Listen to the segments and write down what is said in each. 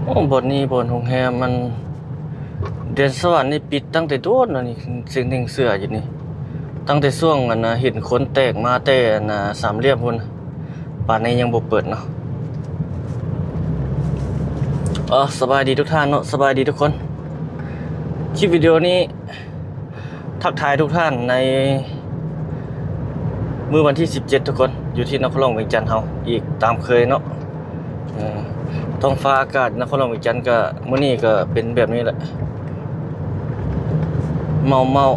ໂອ້ ບ່ອນນີ້ບ່ອນໂຮງແຮມມັນ ແດນສະຫວັນນີ້ປິດຕັ້ງແຕ່ໂດນແລ້ວນີ້ ເຊິ່ງເຊື່ອຢູ່ນີ້ ຕັ້ງແຕ່ຊ່ວງອັນນ່າ ເຫັນຄົນແຕກມາແຕ່ອັນນ່າ ສາມຫຼ່ຽມພຸ້ນ ປານນີ້ຍັງບໍ່ເປີດເນາະ. ເອີ ສະບາຍດີທຸກທ່ານເນາະ ສະບາຍດີທຸກຄົນ. ຄລິບວິດີໂອນີ້ ທັກທາຍທຸກທ່ານໃນມື້ວັນທີສິບເຈັດ ທຸກຄົນ ຢູ່ທີ່ນະຄອນຫຼວງວຽງຈັນເຮົາອີກຕາມເຄີຍເນາະ. ເອີ ທ້ອງຟ້າອາກາດນະຄອນຫຼວງວຽງຈັນກະ ມື້ນີ້ກະເປັນແບບນີ້ແຫຼະ ເມົາ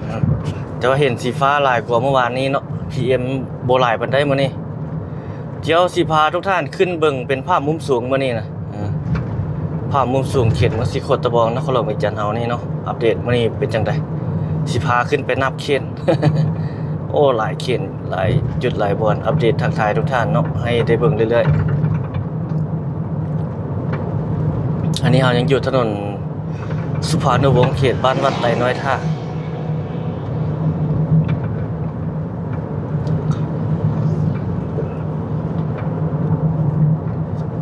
ໆ ແຕ່ວ່າເຫັນສີຟ້າຫຼາຍກວ່າເມື່ອວານນີ້ເນາະ ພີເອັມ ບໍ່ຫຼາຍປານໃດມື້ນີ້. ດຽວຊິພາທຸກທ່ານຂຶ້ນເບິ່ງເປັນພາບມຸມສູງມື້ນີ້ນະ ເອີ ພາບມຸມສູງເຂດເມືອງສີໂຄດຕະບອງ ນະຄອນຫຼວງວຽງຈັນເຮົານີ້ເນາະ. ອັບເດດມື້ນີ້ເປັນຈັ່ງໃດ ຊິພາຂຶ້ນໄປນັບເຂດ ໂອ້ ຫຼາຍເຂດ ຫຼາຍຈຸດ ຫຼາຍບ່ອນ. ອັບເດດທັກທາຍທຸກທ່ານເນາະ ໃຫ້ໄດ້ເບິ່ງເລື້ອຍໆ. ອັນນີ້ເຮົາຍັງຢູ່ຖະໜົນສຸພານຸວົງ ເຂດບ້ານວັດໄຕນ້ອຍທ່າ.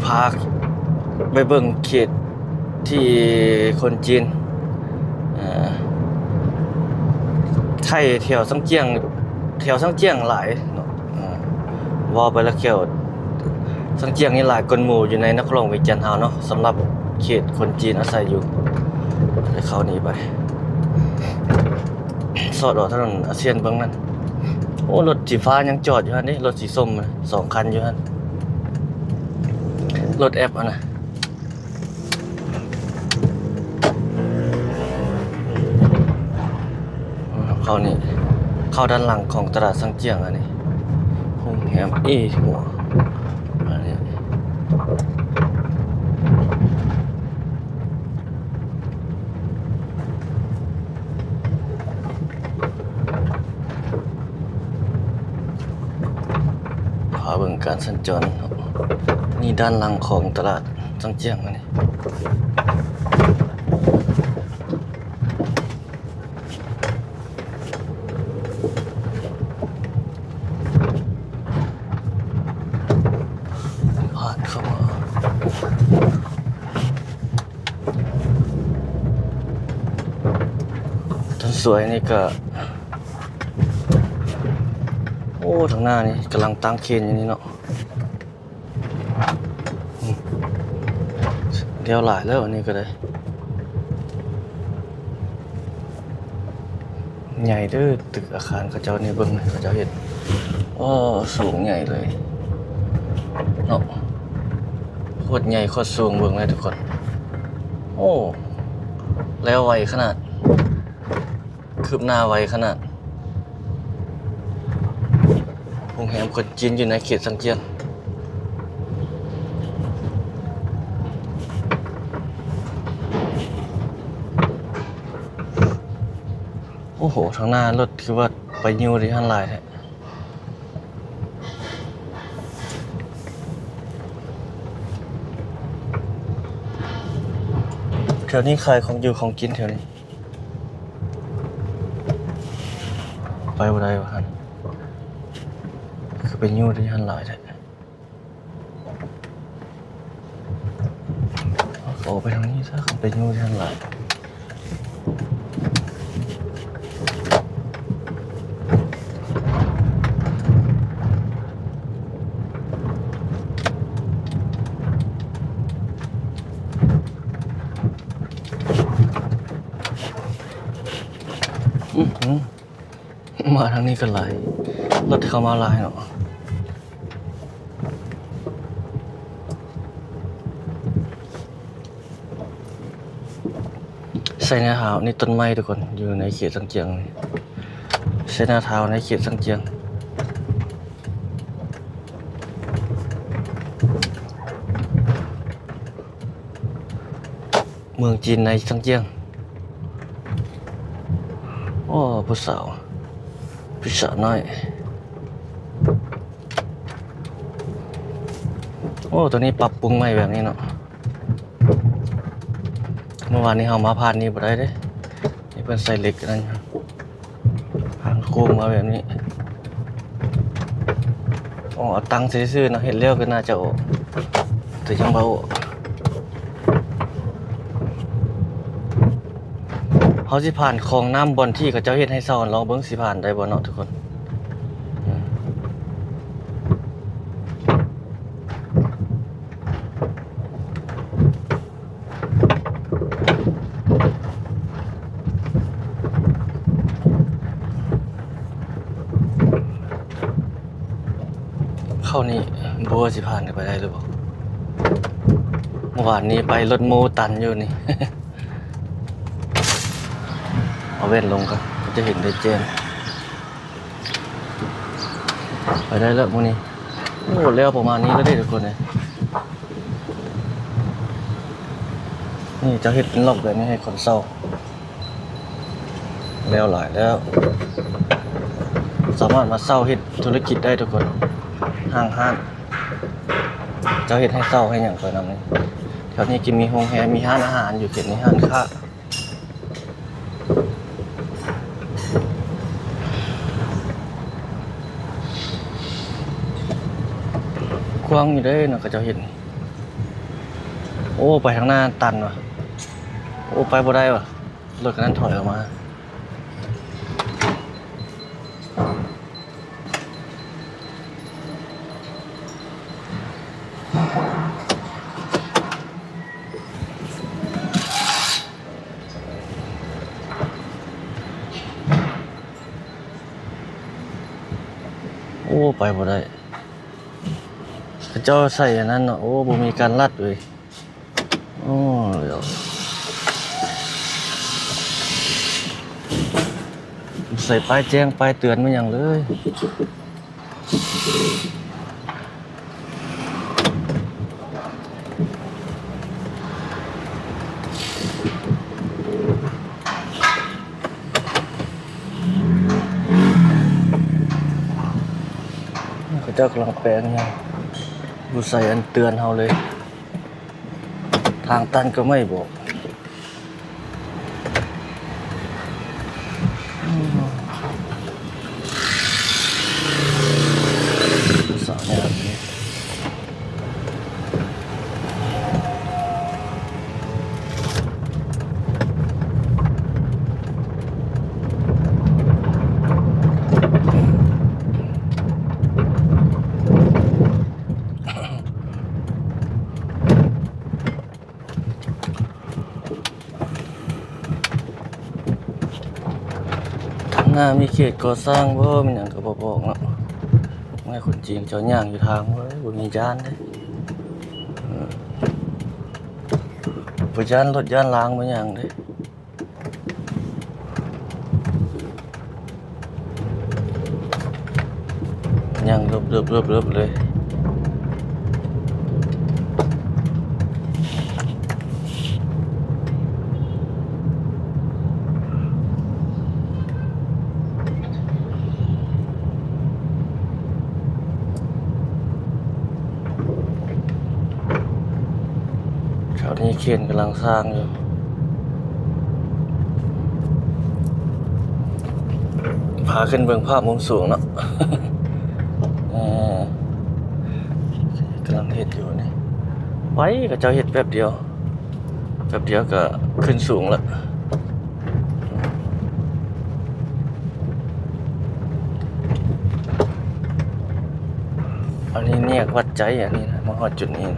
ພາໄປເບິ່ງເຂດທີ່ຄົນຈີນ ເອີ ໄທແຖວຊຽງ ແຖວຊຽງຫຼາຍເນາະ. ເອີ ເວົ້າໄປແລ້ວແຖວຊຽງນີ້ຫຼາຍກວ່າໝູ່ຢູ່ໃນນະຄອນຫຼວງວຽງຈັນເຮົາເນາະ ສຳລັບເຂດຄົນຈີນອາໄສຢູ່. ເຂົ້ານີ້ໄປ ສອດອອກຖະໜົນອາຊຽນເບື້ອງນັ້ນ. ໂອ້ ລົດສີຟ້າຍັງຈອດຢູ່ຫັ້ນເດ້ ລົດສີສົ້ມສອງຄັນຢູ່ຫັ້ນ ລົດແອັບຫັ້ນນະ. ເຂົ້ານີ້ ເຂົ້າດ້ານຫຼັງຂອງຕະຫຼາດຊຽງ ອັນນີ້ໂຮງແຮມເອຫົວ ອັນນີ້ ພາເບິ່ງການສັນຈອນເນາະ. ນີ້ດ້ານຫຼັງຂອງຕະຫຼາດຊຽງ ອັນນີ້ ຜ່ານເຂົ້າມາ ທາງສວຍນີ້ກະ ໂອ້ ທາງໜ້ານີ້ກຳລັງຕັ້ງເຄນຢູ່ນີ້ເນາະ. ອືມ ແລ້ວຫຼາຍແລ້ວ ອັນນີ້ກະໄດ້ ໃຫຍ່ເດີ ຕຶກອາຄານເຂົາເຈົ້ານີ້ ເບິ່ງເຂົາເຈົ້າເຮັດ ໂອ້ ສູງໃຫຍ່ເລີຍເນາະ ໂຄດໃຫຍ່ໂຄດສູງ ເບິ່ງເລີຍທຸກຄົນ. ໂອ້ ແລ້ວໄວຂະໜາດ ຄືບໜ້າໄວຂະໜາດ. ໂຮງແຮມຄົນຈີນຢູ່ໃນເຂດຊຽງຈຽງ. ໂອ້ໂຫ ທາງໜ້າລົດຄືວ່າໄປຢູ່ທີ່ຫັ້ນຫຼາຍແທ້. ແຖວນີ້ຂາຍຂອງຢູ່ຂອງກິນແຖວນີ້. ໄປບໍ່ໄດ້ວ່າຫັ້ນ ຄືໄປຢູ່ທີ່ຫັ້ນຫຼາຍແທ້. ອອກໄປທາງນີ້ຊະ ຄັນໄປຢູ່ທີ່ຫັ້ນຫຼາຍ. ອື ມາທາງນີ້ກໍຫຼາຍ ລົດເຂົ້າມາຫຼາຍເນາະ. ໄຊນາທາວ ນີ້ຕົ້ນໄມ້ທຸກຄົນ ຢູ່ໃນເຂດຊຽງຈຽງນີ້ ໄຊນາທາວໃນເຂດຊຽງຈຽງ. ເມືອງຈີນໃນຊຽງຈຽງ. ໂອ້ ຜູ້ສາວ ຜູ້ສາວນ້ອຍ. ໂອ້ ໂຕນີ້ປັບປຸງໃໝ່ແບບນີ້ເນາະ. ເມື່ອວານນີ້ເຮົາມາຜ່ານນີ້ບໍ່ໄດ້ເດ້ ນີ້ເພິ່ນໃສ່ເຫຼັກອັນນັ້ນ ທາງໂຄ້ງມາແບບນີ້. ອໍ ເອົາຕັ້ງຊື່ໆເນາະ ເຮັດແລ້ວກໍໜ້າຈະອອກ ແຕ່ຍັງບໍ່ອອກ. ເຮົາຊິຜ່ານຂອງນ້ຳບ່ອນທີ່ເຂົາເຈົ້າເຮັດໃຫ້ເຊົ່າ ລອງເບິ່ງຊິຜ່ານໄດ້ບໍ່ເນາະທຸກຄົນ. ເຂົ້ານີ້ບໍ່ຮູ້ວ່າຊິຜ່ານໄປໄດ້ຫຼືບໍ່. ເມື່ອວານນີ້ໄປລົດໂມຕັນຢູ່ນີ້. ເອົາແວ່ນລົງກ່ອນ ຈະເຫັນໄດ້ແຈ້ງ. ໄປໄດ້ແລ້ວມື້ນີ້. ໂອ້ ແລ້ວປະມານນີ້ແລ້ວເດ້ທຸກຄົນເອີຍ. ນີ້ເຈົ້າເຮັດເປັນລັອກແບບນີ້ໃຫ້ຄົນເຊົ່າ. ແລ້ວຫຼາຍແລ້ວ ສາມາດມາເຊົ່າເຮັດທຸລະກິດໄດ້ທຸກຄົນ. ຫ້າງຮ້ານ ເຈົ້າເຮັດໃຫ້ເຊົ່າໃຫ້ຫຍັງໄປນຳນີ້. ແຖວນີ້ຈະມີໂຮງແຮມ ມີຮ້ານອາຫານຢູ່ເຂດນີ້ ຮ້ານຄ້າ. ກວ້າງຢູ່ເດ້ເນາະ ເຂົາເຈົ້າເຮັດ. ໂອ້ ໄປທາງໜ້າຕັນວ່າ. ໂອ້ ໄປບໍ່ໄດ້ວ່າ. ລົດຄັນນັ້ນຖອຍອອກມາ. ໂອ້ ໄປບໍ່ໄດ້. ເຂົາເຈົ້າໃສ່ອັນນັ້ນເນາະ. ໂອ້ ບໍ່ມີການລັດເວີຍ. ໂອ້ ໃສ່ປ້າຍແຈ້ງປ້າຍເຕືອນມາຫຍັງເລີຍ. ເຂົາເຈົ້າກຳລັງແປງຫຍັງ ບໍ່ໃສ່ອັນເຕືອນເຮົາເລີຍ. ທາງຕັນກໍໄມ່ບອກ. ສາວງາມນີ້. ທາງໜ້າມີເຂດກໍ່ສ້າງບໍ່ ມີຫຍັງກໍບໍ່ບອກເນາະ. ແມ່ນຄົນຈີນເຈົ້າຍ່າງຢູ່ທາງ ໂອ້ຍ ບໍ່ມີຢ້ານເດ້. ເອີ ບໍ່ຢ້ານລົດຢ້ານລາງບໍ່ຫຍັງເດ້. ຍ່າງເລິບໆໆໆເລີຍ. ແຖວນີ້ເຂນກຳລັງສ້າງຢູ່. ພາຂຶ້ນເບິ່ງພາບມຸມສູງເນາະ. ເອີ ກຳລັງເຮັດຢູ່ນີ້. ໄວ ເຂົາເຈົ້າເຮັດແປັບດຽວ ແປັບດຽວກໍຂຶ້ນສູງລະ. ອັນນີ້ແຍກວັດໃຈ ອັນນີ້ນະ ມາຮອດຈຸດນີ້ນະ.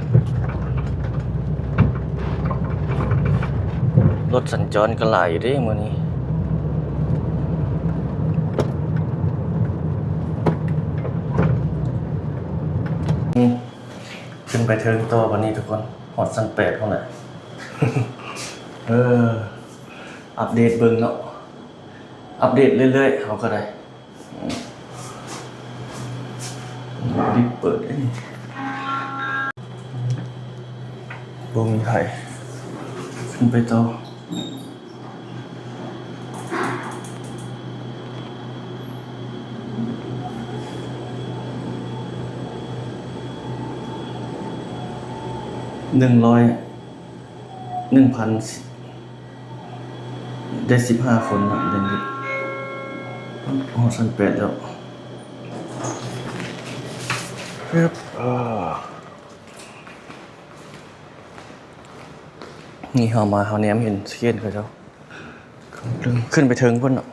ລົດສັນຈອນກໍຫຼາຍຢູ່ເດ້ມື້ນີ້. ຂຶ້ນໄປເທິງຕໍ່ບັດນີ້ທຸກຄົນ ຮອດຊັ້ນແປດພຸ້ນແຫຼະ. ເອີ ອັບເດດເບິ່ງເນາະ ອັບເດດເລື້ອຍໆ ເຮົາກໍໄດ້. ລິບເປີດເດ້ນີ້ ບໍ່ມີໃຜ. ຂຶ້ນໄປຕໍ່. ໜຶ່ງຮ້ອຍ ໜຶ່ງພັນ ໄດ້ສິບຫ້າຄົນເນາະ ເດືອນນີ້. ໂອ້ ຊັ້ນແປດແລ້ວ. ເອີ ນີ້ເຮົາມາ ເຮົາແນມເຫັນສະເກນເຂົາເຈົ້າ. ເຂົາ ຂຶ້ນໄປເທິງພຸ້ນເນາະ.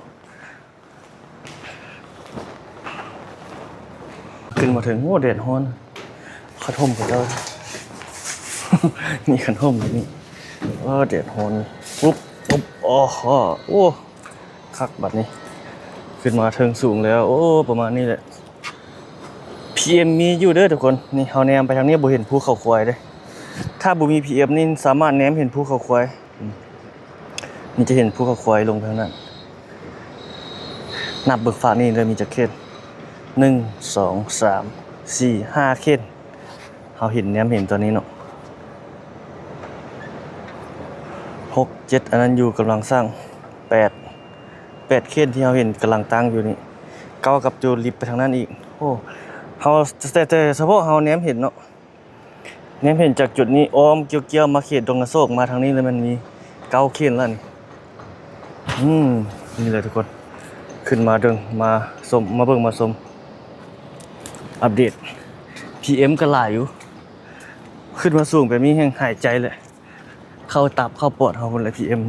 ຂຶ້ນມາເຖິງ ໂອ້ ແດດຮ້ອນ. ຄັນຮົ່ມເຂົາເຈົ້າ ມີຄັນຮົ່ມຢູ່ນີ້. ໂອ້ ແດດຮ້ອນ. ປຸບ ປຸບ ໂອ້ໂຫ ໂອ້ ຄັກບັດນີ້. ຂຶ້ນມາເຖິງສູງແລ້ວ. ໂອ້ ປະມານນີ້ແຫຼະ. ພີເອັມມີຢູ່ເດີທຸກຄົນ. ນີ້ເຮົາແນມໄປທາງນີ້ບໍ່ເຫັນພູເຂົາຄວາຍເດ້. ຖ້າບໍ່ມີພີເອັມນີ້ສາມາດແນມເຫັນພູເຂົາຄວາຍ. ນີ້ຈະເຫັນພູເຂົາຄວາຍລົງໄປທາງນັ້ນ. ນັບເບິ່ງຟາກນີ້ເດີ ມີຈັກເຂດ? ໜຶ່ງ ສອງ ສາມ ສີ່ ຫ້າເຂດ. ເຮົາເຫັນ ແນມເຫັນຕອນນີ້ເນາະ ຫົກ ເຈັດ ອັນນັ້ນຢູ່ກຳລັງສ້າງ. ແປດ ແປດເຂດທີ່ເຮົາເຫັນກຳລັງຕັ້ງຢູ່ນີ້. ເກົ້າ ກັບໂຈລິບໄປທາງນັ້ນອີກ. ໂອ້ ເຮົາ ແຕ່ ແຕ່ສະເພາະເຮົາແນມເຫັນເນາະ. ແນມເຫັນຈາກຈຸດນີ້ ອ້ອມກ່ຽວໆມາເຂດດົງນາໂສກ ມາທາງນີ້ແລ້ວ ແມ່ນມີເກົ້າເຂດແລ້ວນີ້. ອືມ ນີ້ແຫຼະທຸກຄົນ ຂຶ້ນມາເບິ່ງມາຊົມ ມາເບິ່ງມາຊົມ ອັບເດດ. ພີເອັມກໍຫຼາຍຢູ່ ຂຶ້ນມາສູງແບບນີ້ແຮ່ງຫາຍໃຈແຫຼະ ເຂົ້າຕັບເຂົ້າປອດເຮົາພຸ້ນແຫຼະ ພີເອັມ.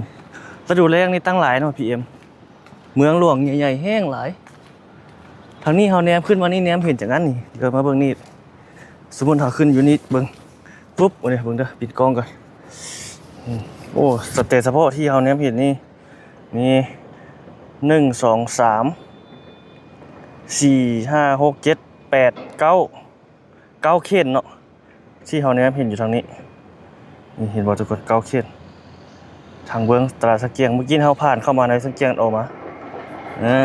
ລະດູແລ້ງນີ້ຕັ້ງຫຼາຍເນາະ ພີເອັມ. ເມືອງຫຼວງໃຫຍ່ໆແຮ່ງຫຼາຍ. ທາງນີ້ເຮົາແນມຂຶ້ນມານີ້ ແນມເຫັນຈັ່ງນັ້ນນີ້. ດຽວມາເບິ່ງນີ້ ສົມມຸດເຮົາຂຶ້ນຢູ່ນີ້ເບິ່ງ ປຸບ ໂອ້ຍ ເບິ່ງເດີ ປິດກ້ອງກ່ອນ. ອືມ ໂອ້ ສະ ແຕ່ສະເພາະທີ່ເຮົາແນມເຫັນນີ້ ມີ ໜຶ່ງ ສອງ ສາມ ສີ່ ຫ້າ ຫົກ ເຈັດ ແປດ ເກົ້າ ເກົ້າເຂດເນາະ ທີ່ເຮົາແນມເຫັນຢູ່ທາງນີ້. ນີ້ເຫັນບໍ່ທຸກຄົນ? ເກົ້າເຂດ ທາງເບື້ອງຕະຫຼາດສັງກຽງ. ເມື່ອກີ້ເຮົາຜ່ານເຂົ້າມາໃນສັງກຽງ ອອກມາ ເອີ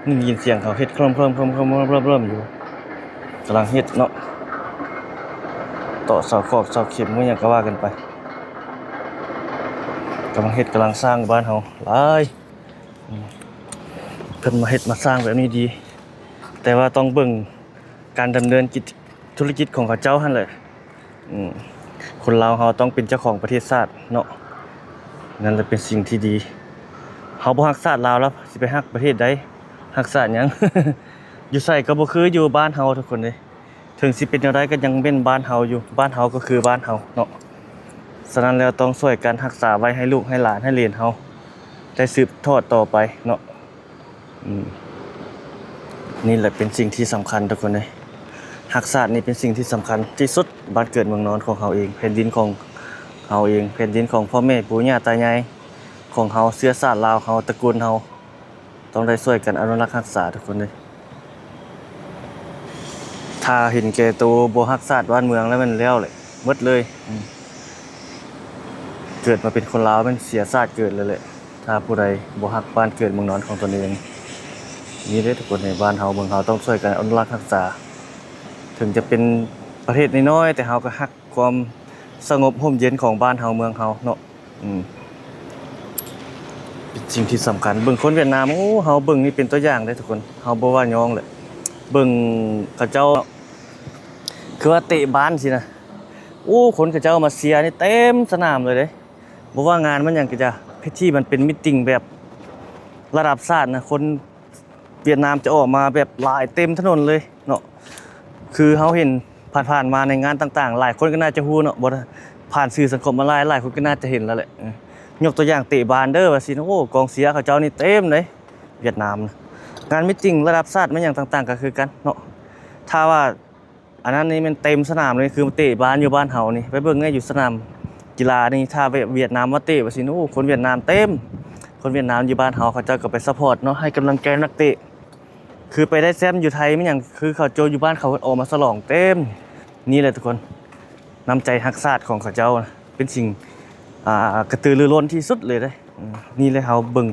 ໄດ້ຍິນສຽງເຂົາເຮັດໂຄຣມໆໆໆ ເລີ່ມຢູ່ ກຳລັງເຮັດເນາະ ຕອກເສົາຂອບເສົາເຂັມ ອີ່ຫຍັງກໍວ່າກັນໄປ. ກຳລັງເຮັດ ກຳລັງສ້າງ ບ້ານເຮົາຫຼາຍ. ອືມ ເພິ່ນມາເຮັດມາສ້າງແບບນີ້ດີ ແຕ່ວ່າຕ້ອງເບິ່ງການດຳເນີນກິດ ທຸລະກິດຂອງເຂົາເຈົ້າຫັ້ນແຫຼະ. ອືມ ຄົນລາວເຮົາຕ້ອງເປັນເຈົ້າຂອງປະເທດຊາດເນາະ ນັ້ນແຫຼະເປັນສິ່ງທີ່ດີ. ເຮົາບໍ່ຮັກຊາດລາວແລ້ວ ຊິໄປຮັກປະເທດໃດ? ຮັກຊາດຫຍັງ? ຢູ່ໃສກໍບໍ່ຄືຢູ່ບ້ານເຮົາທຸກຄົນເດ້. ເຖິງຊິເປັນແນວໃດກໍຍັງເປັນບ້ານເຮົາຢູ່ ບ້ານເຮົາກໍຄືບ້ານເຮົາເນາະ. ສະນັ້ນແລ້ວຕ້ອງຊ່ວຍກັນຮັກສາໄວ້ໃຫ້ລູກໃຫ້ຫຼານໃຫ້ເຫຼນເຮົາໄດ້ສືບທອດຕໍ່ໄປເນາະ. ອືມ ນີ້ແຫຼະເປັນສິ່ງທີ່ສຳຄັນທຸກຄົນເອີຍ ຮັກຊາດນີ້ເປັນສິ່ງທີ່ສຳຄັນທີ່ສຸດ. ບ້ານເກີດເມືອງນອນຂອງເຮົາເອງ ແຜ່ນດິນຂອງເຮົາເອງ ແຜ່ນດິນຂອງພໍ່ແມ່ປູ່ຍ່າຕາຍາຍຂອງເຮົາ ເຊື້ອຊາດລາວເຮົາ ຕະກູນເຮົາ ຕ້ອງໄດ້ຊ່ວຍກັນອະນຸລັກຮັກສາທຸກຄົນເອີຍ. ຖ້າເຫັນແກ່ໂຕ ບໍ່ຮັກຊາດບ້ານເມືອງແລ້ວ ແມ່ນແລ້ວແຫຼະ ໝົດເລີຍ. ອືມ ເກີດມາເປັນຄົນລາວ ແມ່ນເສຍຊາດເກີດເລີຍແຫຼະ ຖ້າຜູ້ໃດບໍ່ຮັກບ້ານເກີດເມືອງນອນຂອງຕົນເອງ. ນີ້ເດ້ທຸກຄົນ ໃນບ້ານເຮົາເມືອງເຮົາຕ້ອງຊ່ວຍກັນອະນຸລັກຮັກສາ ເຖິງຈະເປັນປະເທດນ້ອຍໆ ແຕ່ເຮົາກໍຮັກຄວາມສະຫງົບຮົ່ມເຢັນຂອງບ້ານເຮົາເມືອງເຮົາເນາະ. ອືມ ເປັນສິ່ງທີ່ສຳຄັນ. ເບິ່ງຄົນຫວຽດນາມ ໂອ້ ເຮົາເບິ່ງນີ້ເປັນຕົວຢ່າງເດ້ທຸກຄົນ ເຮົາບໍ່ວ່າຍ້ອງແຫຼະ. ເບິ່ງເຂົາເຈົ້າ ຄືວ່າເຕະບານຊີ້ນະ ໂອ້ ຄົນເຂົາເຈົ້າມາເຊຍນີ້ເຕັມສະໜາມເລີຍເດ້. ບໍ່ວ່າງານມັນຫຍັງກໍຈະ ທີ່ມັນເປັນມີດຕິງແບບລະດັບຊາດນະ ຄົນຫວຽດນາມຈະອອກມາແບບຫຼາຍເຕັມຖະໜົນເລີຍເນາະ. ຄືເຮົາເຫັນຜ່ານໆມາໃນງານຕ່າງໆ ຫຼາຍຄົນກໍໜ້າຈະຮູ້ເນາະ ບໍ່ ຜ່ານສື່ສັງຄົມອອນລາຍ ຫຼາຍຄົນກໍໜ້າຈະເຫັນແລ້ວແຫຼະ. ເອີ ຍົກຕົວຢ່າງເຕະບານເດີວ່າຊີ້ນະ ໂອ້ ກອງເຊຍເຂົາເຈົ້ານີ້ເຕັມເດ້ ຫວຽດນາມນະ. ງານມີດຕິງລະດັບຊາດ ແມ່ນຫຍັງຕ່າງໆກໍຄືກັນເນາະ. ຖ້າວ່າ ອັນນັ້ນນີ້ແມ່ນເຕັມສະໜາມເລີຍ ຄືເຕະບານຢູ່ບ້ານເຮົານີ້ ໄປເບິ່ງແນ່ຢູ່ສະໜາມກິລານີ້ ຖ້າຫວຽດນາມມາເຕະວ່າຊີ້ນະ ໂອ້ ຄົນຫວຽດນາມເຕັມ. ຄົນຫວຽດນາມຢູ່ບ້ານເຮົາ ເຂົາເຈົ້າກໍໄປຊັບພອດເນາະ ໃຫ້ກຳລັງໃຈນັກເຕະ. ຄືໄປໄດ້ແຊ້ມຢູ່ໄທແມ່ນຫຍັງ ຄືເຂົາໂຈຢູ່ບ້ານເຂົາອອກມາສະຫຼອງເຕັມ. ນີ້ແຫຼະທຸກຄົນ ນ້ຳໃຈຮັກຊາດຂອງເຂົາເຈົ້ານະ ເປັນສິ່ງ ອ່າ ກະຕືລືລົ້ນທີ່ສຸດເລີຍເດ້. ອືມ ນີ້ແຫຼະ ເຮົາເບິ່ງ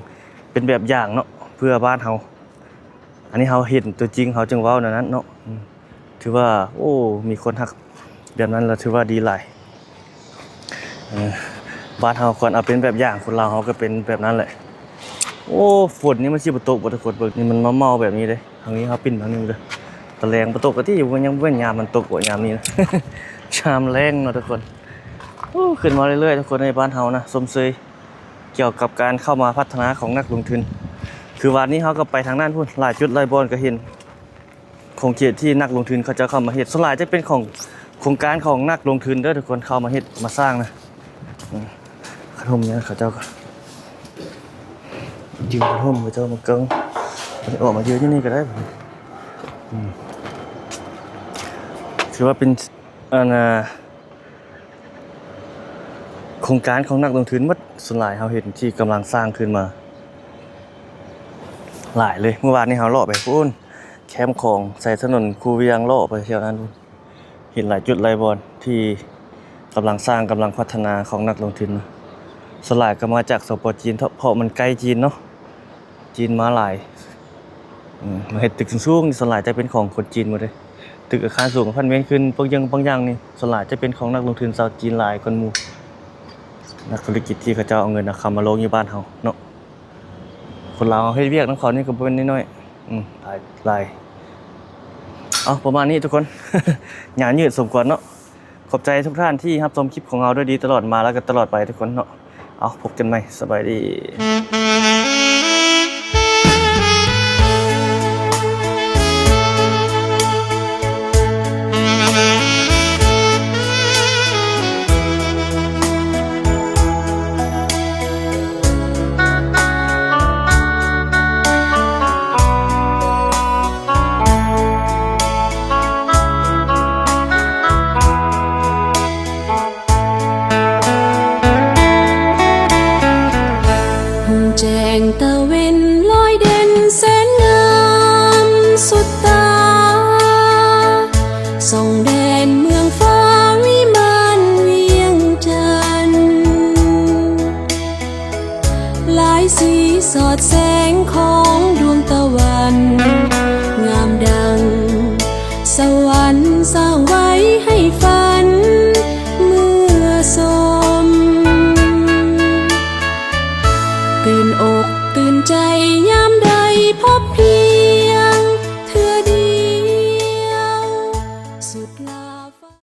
ເປັນແບບຢ່າງເນາະ ເພື່ອບ້ານເຮົາ. ອັນນີ້ເຮົາເຫັນຕົວຈິງ ເຮົາຈຶ່ງເວົ້າແນວນັ້ນເນາະ. ອືມ ຖືວ່າ ໂອ້ ມີຄົນຮັກແບບນັ້ນລະຖືວ່າດີຫຼາຍ. ເອີ ບ້ານເຮົາຄວນເອົາເປັນແບບຢ່າງ ຄົນລາວເຮົາກໍເປັນແບບນັ້ນແຫຼະ. ໂອ້ ຝົນນີ້ມັນຊິບໍ່ຕົກບໍ່ ທຸກຄົນເບິ່ງ ນີ້ມັນເໝົາໆແບບນີ້ເດ້. ທາງນີ້ເຮົາປິ່ນທາງໜຶ່ງເດີ ຕາແລງບໍ່ຕົກກະຕິ ຍັງບໍ່ແມ່ນຍາມມັນຕົກບໍ່ ຍາມນີ້ນະ ຍາມແລ້ງເນາະທຸກຄົນ. ໂອ້ ຂຶ້ນມາເລື້ອຍໆທຸກຄົນ ໃນບ້ານເຮົານະ ຊົມເຊີຍ ກ່ຽວກັບການເຂົ້າມາພັດທະນາຂອງນັກລົງທຶນ. ຄືວານນີ້ເຮົາກໍໄປທາງນັ້ນພຸ້ນ ຫຼາຍຈຸດຫຼາຍບ່ອນກໍເຫັນຂົງເຂດທີ່ນັກລົງທຶນເຂົາເຈົ້າເຂົ້າມາເຮັດ ສ່ວນຫຼາຍຈະເປັນຂອງໂຄງການຂອງນັກລົງທຶນເດີທຸກຄົນ ເຂົ້າມາເຮັດມາສ້າງນະ. ອືມ ຂະໜົມຫຍັງເຂົາເຈົ້າກໍ ຢູ່ຮົ່ມ ເຈົ້າມາເກິ່ງ ອອກມາຢືນຢູ່ນີ້ກໍໄດ້. ອືມ ຖືວ່າເປັນ ອັນນ່າ ໂຄງການຂອງນັກລົງທຶນໝົດ. ສ່ວນຫຼາຍເຮົາເຫັນທີ່ກຳລັງສ້າງຂຶ້ນມາຫຼາຍເລີຍ. ມື້ວານນີ້ເຮົາເລາະໄປພຸ້ນ ແຄມຂອງ ໃສ່ຖະໜົນຄູວຽງ ເລາະໄປແຖວນັ້ນພຸ້ນ. ເຫັນຫຼາຍຈຸດຫຼາຍບ່ອນທີ່ກຳລັງສ້າງ ກຳລັງພັດທະນາຂອງນັກລົງທຶນ. ສ່ວນຫຼາຍກໍມາຈາກ ສປ ຈີນ ເພາະມັນໃກ້ຈີນເນາະ. ຈີນມາຫຼາຍ ອືມ ມາເຮັດຕຶກສູງໆ ນີ້ ສ່ວນຫຼາຍຈະເປັນຂອງຄົນຈີນໝົດເດ້. ຕຶກອາຄານສູງ ອາພາດເມັນຂຶ້ນ ບາງຢ່າງ ບາງຢ່າງນີ້ ສ່ວນຫຼາຍຈະເປັນຂອງນັກລົງທຶນຊາວຈີນຫຼາຍກວ່າໝູ່. ນັກທຸລະກິດທີ່ເຂົາເຈົ້າເອົາເງິນເອົາຄຳມາລົງຢູ່ບ້ານເຮົາເນາະ. ຄົນລາວເຮົາເຮັດວຽກນຳເຂົານີ້ກໍບໍ່ແມ່ນນ້ອຍໆ ອືມ ຫຼາຍ ຫຼາຍ. ເອົາ ປະມານນີ້ທຸກຄົນ ຍາວຍືດສົມຄວນເນາະ. ຂອບໃຈທຸກທ່ານທີ່ຮັບຊົມຄລິບຂອງເຮົາດ້ວຍດີຕະຫຼອດມາ ແລະ ກໍຕະຫຼອດໄປທຸກຄົນເນາະ. ເອົາ ພົບກັນໃໝ່ ສະບາຍດີ. ຮຸ່ງແຈ້ງຕາເວັນລອຍເດັ່ນແສນງາມສຸດຕາ ສ່ອງແດນເມືອງຟ້າວິມານວຽງຈັນ ຫຼາຍສີສອດແສງຂອງດວງຕາວັນ ງາມດັ່ງສະຫວັນສ້າງໄວ້ໃຫ້ຝັນເມື່ອຊົມ ຕື່ນອົກຕື່ນໃຈຍາມ